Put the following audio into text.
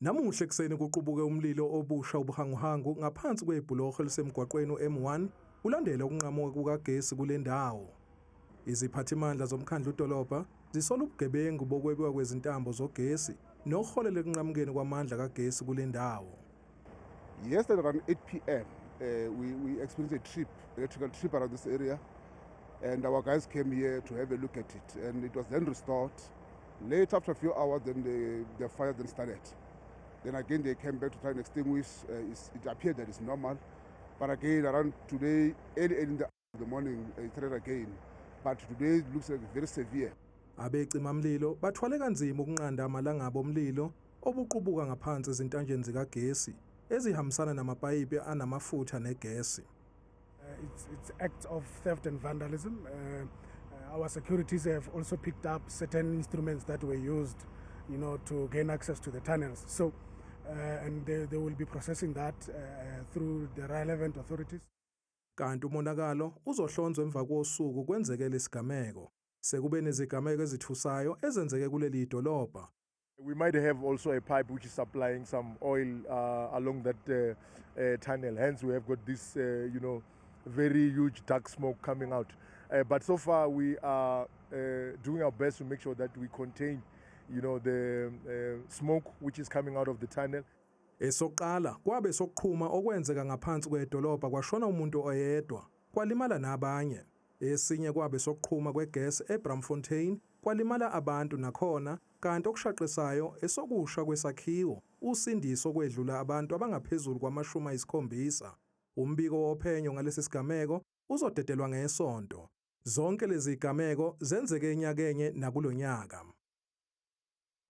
Namuhla ekuseni kuqubuke umlilo obusha ubuhanguhangu ngaphansi kwebhuloho elisemgwaqweni u-M1 kulandela ukunqamuka kukagesi kule ndawo. Iziphathimandla zomkhandlu dolobha zisola ubugebengu bokwebiwa kwezintambo zogesi nokuholela ekunqamukeni kwamandla kagesi kule ndawo. Yesterday around 8 p.m., we experienced a trip, electrical trip around this area, and our guys came here to have a look at it, and it was then restored. Late after a few hours, then the fire then started. Then again, they came back to try and extinguish. It appeared that it's normal, but again, around today, early, early in the morning, it started again. But today it looks like very severe. Abecimamlilo bathwale kanzima ukunqanda amalangabi omlilo obuqubuka ngaphansi ezintanjeni zikagesi ezihambisana namapayipi anamafutha negesi. It's acts of theft and vandalism. Our securities have also picked up certain instruments that were used to gain access to the tunnels. So, and they will be processing that through the relevant authorities. Kanti umonakalo uzohlonzwa emva kosuku kwenzeke lesigameko. Sekube nezigameko ezithusayo ezenzeke kuleli dolobha. We might have also a pipe which is supplying some oil along that tunnel. Hence, we have got this very huge dark smoke coming out. But so far, we are doing our best to make sure that we contain the smoke which is coming out of the tunnel. Esokuqala kwabe sokuqhuma okwenzeka ngaphansi kwedolobha, kwashona umuntu oyedwa, kwalimala nabanye. Esinye kwabe sokuqhuma kwegesi eBramfontein, kwalimala abantu nakhona, kanti okushaqisayo esokusha kwesakhiwo uSindiso kwedlula abantu abangaphezulu kwama-70. Umbiko wophenyo ngalesi sigameko uzodedelwa ngesonto. Zonke lezi zigameko zenzeke nyakenye nakulonyaka.